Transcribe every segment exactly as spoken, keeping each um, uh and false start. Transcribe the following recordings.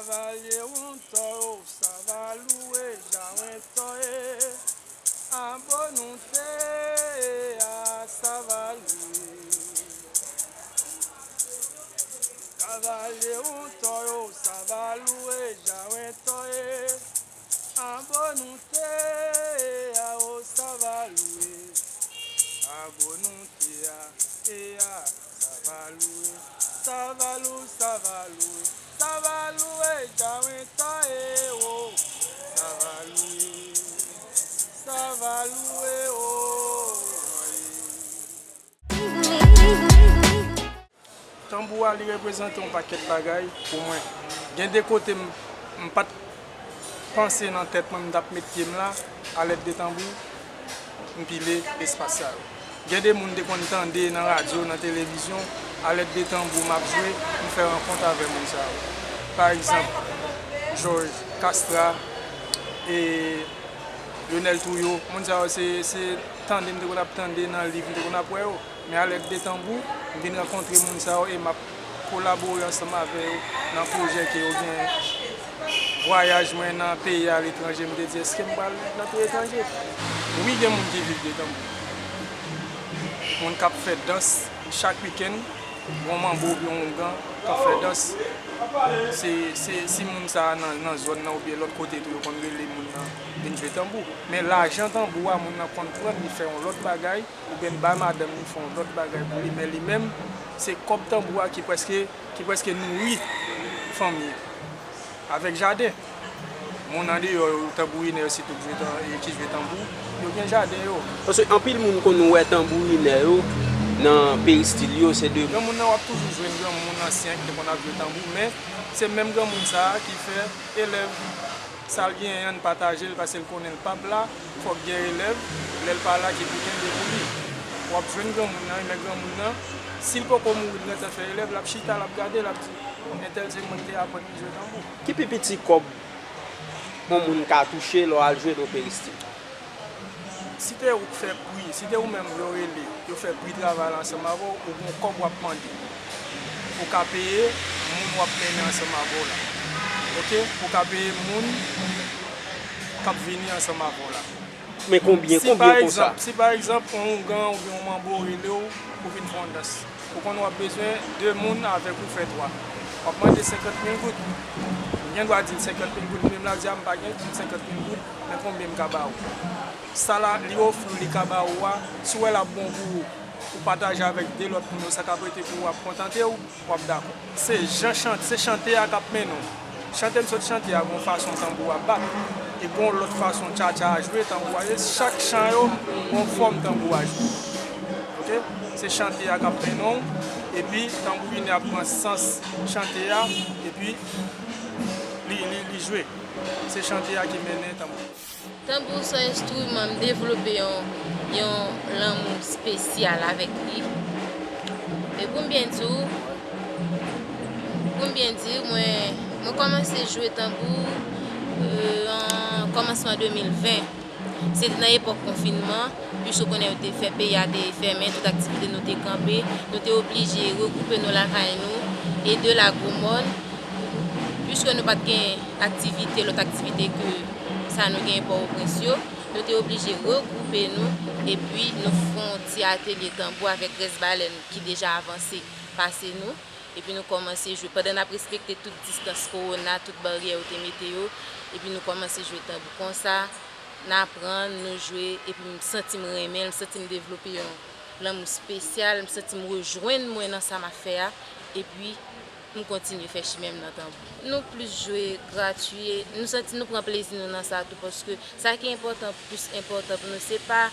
Savalye un toro, savalue ja un toe, abonoute a savalue. Savalye un toro, savalue ja un toe, abonoute a o savalue, abonoute a e a. Savalue, savalou, savalue, savalue, ja un toe o. Savalue, savalue o. Tanbou a, li reprezante yon pakèt bagay pou mwen. Gen de kote m, m pa t panse nan tèt mwen m t ap met pye m la, alèd de tanbou, m pile espas sa yo. Gen de moun m te konn tande nan radyo, nan televizyon, alèd de tanbou m ap jwe, m fè rankont avè moun sa yo. Pa egzanp, Georges Castra, e Lionel Trouillot, moun sa yo se, se tande m te konn ap tande nan liv, m te konn ap wè yo. Men alèd de tanbou, m vin rankontre moun sa yo e m ap kolabore ansanm avè yo nan pwojè ke yo genyen. Vwayaj mwen nan peyi aletranje, m te di, èske m pral nan peyi etranje? Wi, gen moun ki viv de tanbou. Moun k ap fè dans chak wikenn, yon manbo oubyen yon ougan k ap fè dans. Se, se, si moun sa a nan, nan zòn nan oubyen lòt kote tou, yo konn rele moun nan vin jwe tanbou. Men lajan tanbou a, moun nan konn pran l, li fè yon lòt bagay, oubyen l bay madanm li fè yon lòt bagay pou li, men li menm, se kòb tanbou a ki prèske, ki prèske nouri fanmi an. Avèk jaden. Moun andeyò yo, tanbourinè yo sitou ki jwe tan-, ki jwe tanbou, yo gen jaden yo. Paske anpil moun konn wè tanbourinè yo nan peristil yo, se de. Granmoun nan, w ap toujou jwenn granmoun ansyen ki te konn ap jwe tanbou, men se menm granmoun sa a ki fè elèv, sa l genyen an, l pataje l, paske l konnen l p ap la, fòk gen elèv, lè l pa la, ki pou kenbe pou li. W ap jwenn granmoun nan, men granmoun nan, si l poko mouri, l gentan fè elèv, l ap chita, l ap gade, l ap di, entèl se mwen ki te aprann li jwe tanbou. Ki pi piti kòb yon moun ka touche lè w al jwe nan peristil? Si te ou k fè pri, si te ou menm yo rele, yo fè pri travay la ansanm avè w, ou gen yon kòb w ap mande. Ou ka peye moun w ap mennen ansanm avè w la. Oke? Ou ka peye moun k ap vini ansanm avè w la. Men konbyen, si konbyen pa konsa? Egzanp, si pa egzanp, yon ougan oubyen yon manbo rele w pou vin fè yon dans, ou konnen w ap bezwen de moun avèk ou fè twa. W ap mande senkant mil goud. M gen dwa di l senkant mil goud, li menm l ap di a, m pa gen senkant mil goud, men konbyen m ka ba ou? Sa la, li ofri w, li ka ba ou a, si w wè l ap bon pou ou, ou pataje avèk de lòt moun yo, sa k ap rete pou ou ap kontante w, w ap dakò. Se jan chante, se chante a k ap mennen w. Chante m sot chante a, gon fason tanbou a bat, e gon lòt fason tchatcha a jwe, tanbou a jwe. Chak chan yo, gon fòm tanbou a jwe. Oke? Se chante a k ap mennen w, epi tanbourinè ap pran sans chante a, epi li, li, li jwe. Se chante a ki mennen tanbou. Tanbou se yon enstriman, m devlope yon, yon lanmou espesyal avèk li. E pou m byen di w, pou m byen di w, mwen, mwen kòmanse jwe tanbou, euh, an kòmansman de mil ven. Se te nan epòk konfinman, pis ou konnen yo te fè peyi a te fèmen, tout aktivite nou te kanpe, nou te oblije regwoupe nou lakay nou, e de la Gwomòn, piske nou pa t gen aktivite, lòt aktivite ke sa nou gen Pòtoprens yo, nou te oblije regwoupe nou, epi nou fè yon ti atelye tanbou avèk rès balèn ki deja avanse pase nou, epi nou kòmanse jwe. Pandan n ap respekte tout distans kowona, tout baryè yo te mete yo, epi nou kòmanse jwe tanbou konsa, n aprann, nou jwe, epi m santi m renmen l, m santi m devlope yon lanmou espesyal, m santi m rejwenn mwen nan sa m ap fè a, epi m kontinye fè chimen m nan tanbou. Nou plis jwe gratwi, nou santi nou pran plezi nou nan sa tou, paske sa ki enpòtan, plis enpòtan pou nou, se pa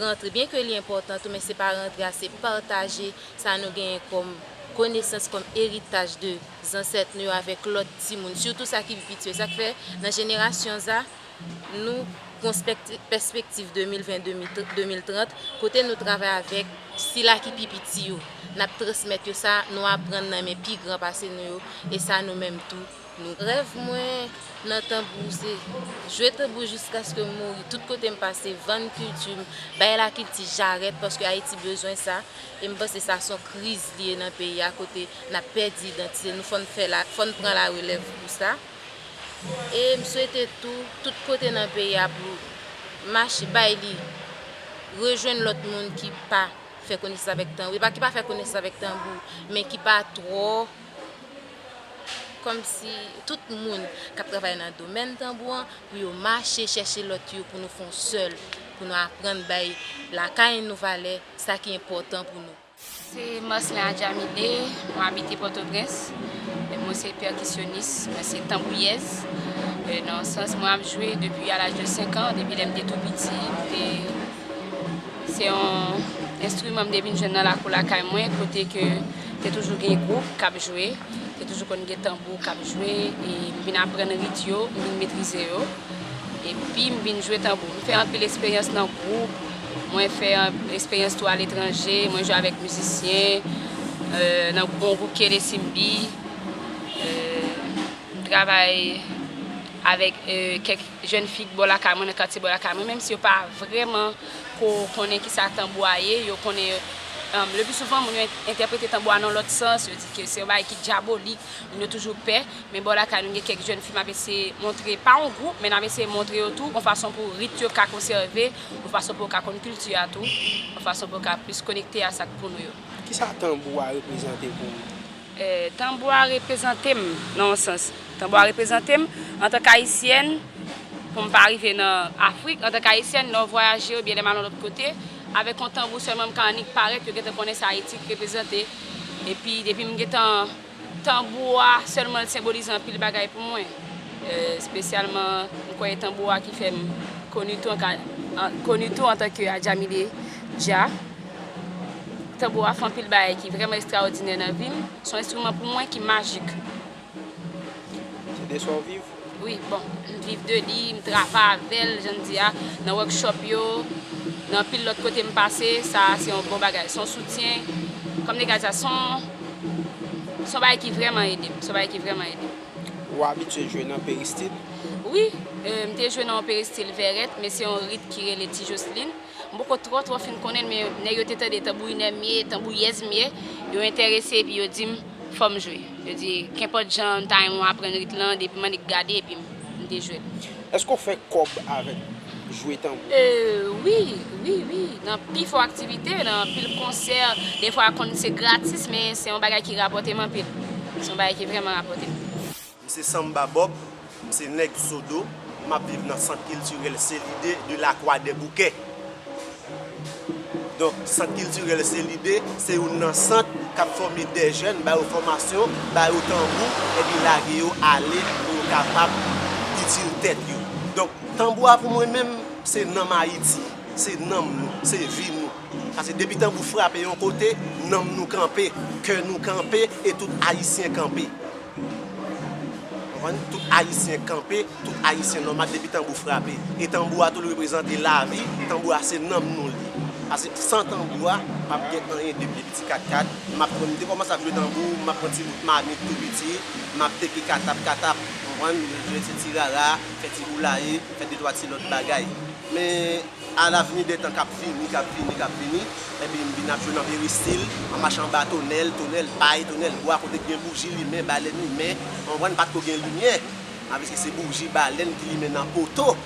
rantre, byen ke li enpòtan tou, men se pa rantre a, se pataje sa nou genyen kòm konesans, kòm eritaj de zansèt nou yo avèk lòt timoun, sitou sa ki pi piti yo. Sa k fè, nan jenerasyon sa, nou gon pèspekti-, pèspektiv de mil ven, de mil trant, kote nou travay avèk sila ki pi piti yo. N ap transmèt yo sa nou aprann nan men pi gran pase nou yo, e sa nou menm tou, Nou. Rèv mwen nan tanbou se jwe tanbou jiskaske m mouri. Tout kote m pase, vann kilti m, bay lakilti jarèt, paske Ayiti bezwen sa. E m panse sa se yon kriz li ye nan peyi a, kote n ap pèdi idantite nou. Fò n fè la, fò n pran larelèv pou sa. E m swete tou, tout kote nan peyi a, pou mache bay li, rejwenn lòt moun ki pa fè konesans avèk tanbou. E pa ki pa fè konesans avèk tanbou, men ki pa twò kòmsi tout moun k ap travay nan domèn tanbou an, pou yo mache chèche lòt yo, pou nou fè yon sèl, pou nou aprann bay lakay nou valè, sa ki enpòtan pou nou. Se Marcelin Adjamide, mwen abite Pòtoprens. E mwen se pèkisyonis, mwen se tanbouyèz. E nan yon sans, mwen ap jwe depi a laj de senk an, depi lè m te tou piti, m te Se yon enstriman m te vin jwenn nan lakou lakay mwen, kote ke te toujou gen gwoup k ap jwe, te toujou konn gen tanbou k ap jwe, e m vin aprann rit yo, m vin metrize yo, epi m vin jwe tanbou. M fè anpil esperyans nan gwoup, mwen fè an- esperyans tou aletranje, mwen jwe avèk mizisyen, euh, nan yon gwoup ki rele Simbi, euh, m travay avèk, euh, kèk jèn fi bò lakay mwen, nan katye bò lakay mwen, menm si yo pa vrèman ko konnen kisa tanbou a ye, yo konnen, um, le pli souvan, moun yo en- entèprete tanbou a nan lòt sans, yo di ke se yon bagay ki dyabolik, moun yo toujou pè, men bò lakay nou gen kèk jèn fi m ap eseye montre, pa yon gwoup, men n ap eseye montre yo tou, yon fason pou rit yo ka konsève, yon fason pou yo ka konn kilti a tou, yon fason pou yo ka plis konekte a sa k pou nou yo. Kisa tanbou a reprezante pou ou? Eh, tanbou a reprezante m, nan yon sans. Tanbou a reprezante m antanke ayisyèn, pou m pa rive nan Afrik, antanke ayisyèn, lè w vwayaje oubyen lè m al yon lòt kote, avèk yon tanbou sèlman m ka annik parèt, yo gentan konnen se Ayiti k reprezante. Epi, depi m gentan, tanbou a sèlman l senbolize anpil bagay pou mwen. Eh, espesyalman, m kwè e tanbou a ki fè m koni tou an ka- an- koni tou antanke Adjamide Dja. Tanbou a fè anpil bagay ki vrèman ekstraòdinè nan vi m. Se yon enstriman pou mwen ki majik. Se de sa w viv? Wi, bon, m viv de li, m travay avè l, jan m di a, nan workshop yo, nan anpil lòt kote m pase, sa a se yon bon bagay. Se yon soutyen, kòm nèg la di a, se yon, se yon bagay ki vrèman ede m, se yon bagay ki vrèman ede m. Ou abitye jwe nan peristil? Wi, eh, m te jwe nan yon peristil vèrèt, men se yon rit ki rele Ti Joslin. M poko twò, twò fin konnen l, men nèg yo te tande tanbourinè m ye, tanbouyèz m ye, yo enterese epi yo di m fò m jwe. Yo di, kenpòt jan m ta renmen w aprann rit lan, depi m annik gade epi m, m te jwe l. Èske w fè kòb avèk jwe tanbou? Euh, wi, wi, wi. Nan pifò aktivite, nan anpil konsè, defwa konn se gratis, men se yon bagay ki rapòte m anpil. Se yon bagay ki vrèman rapòte m. M se Samba Bob, m se nèg Sodo, m ap viv nan Sant Kiltirèl Selide de Lakwa dè Boukè. Donk, Sant Kiltirèl Selide se youn nan sant k ap fòme dè jèn, ba yo fòmasyon, ba yo tanbou, epi lage yo ale pou yo kapab itil tèt yo. Donk, tanbou a pou mwen menm, se nanm Ayiti, se nanm nou, se vi nou. Paske depi tanbou frape yon kote, nanm nou kanpe, kè nou kanpe, e tout Ayisyen kanpe. Konprann? Tout Ayisyen kanpe, tout Ayisyen nòmal depi tanbou frape. E tanbou a tou li reprezante lavi, tanbou a se nanm nou li. Paske san tanbou a, p ap gen anyen depi piti katkat. M ap, m te kòmanse ap jwe tanbou, m ap pran ti bout mamit tou piti, m ap teke katap, katap, konprann? Jwe ti, ti rara, fè ti boulaye, fè de twa ti lòt bagay. Men, alavni dè tan k ap vini, k ap vini, k ap vini, epi m vin ap jwe nan peristil, an mache anba tonèl, tonèl pay, tonèl bwa, kote k gen bouji limen, balèn limen, konprann, pa t ko gen limyè. Avèske se bouji, balèn ki limen nan poto.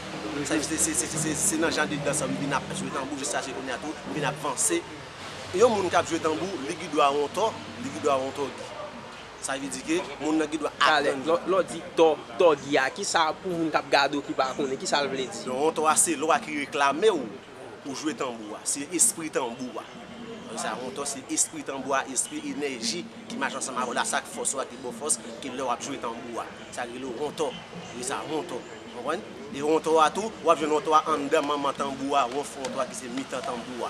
Sa se, se, se, se, se, se nan jan de dans sa m vin ap jwe tanbou jiskaske kounye a tou, m vin ap vanse. Yon moun k ap jwe tanbou, li gen dwa wontò, li gen dwa wontò. Sa vle di ke moun nan gen dwa aprann. Talè, lè, lè w di tò, tògi a, kisa pou moun k ap gade w ki pa konnen, kisa l vle di? Non, tò a se lwa ki reklame w pou jwe tanbou a. Se espri tanbou a. Sa, yon tò se espri tanbou a, espri enèji ki mache ansanm avè w la, sa k fòse w a, ki ba w fòs, ke lè w ap jwe tanbou a. Sa rele wontò. Wi, sa wontò. Konprann? E wontò a tou, w ap jwenn wontò a anndan manman tanbou a, wonf wontò a ki se mitan tanbou a.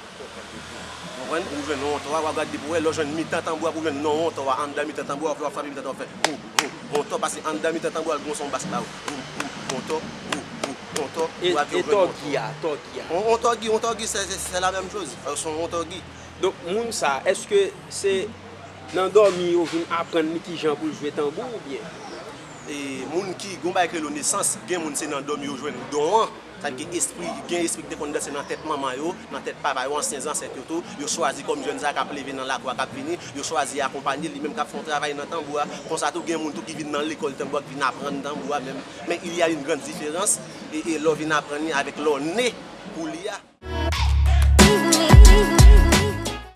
Konprann? Ou jwenn wontò a, w ap gade depi w wè, lè w jwenn mitan tanbou a, pou w jwenn non wontò a, anndan mitan tanbou a, w ap frape mitan tanbou a, w ap fè boum, boum, wontò, paske anndan mitan tanbou a, l gen yon son bas la, boum, boum, wontò, boum, boum, wontò, e, ou ap jwenn wontò. E tògi a, tògi a? Yon, yon tògi, yon tògi, se, se, se la menm choz. Se yon tògi. Donk, moun sa, èske se nan dòmi yo vin aprann li kijan pou l jwe tanbou oubyen? E moun ki gon bagay k rele nesans, gen moun se nan dòm yo jwenn don an. Sa vle di ke espri, gen espri ki te konn danse nan tèt manman yo, nan tèt papa yo, ansyen zansèt yo tou, yo chwazi kòm jèn sa k ap leve nan lakou a k ap vini, yo chwazi akonpanye li menm k ap fè yon travay nan tanbou a. Konsa tou gen moun tou ki vin nan lekòl tanbou a, ki vin aprann tanbou a menm. Men il y a une grande différence, e, e lè w vin aprann li avèk lè w ne pou li a.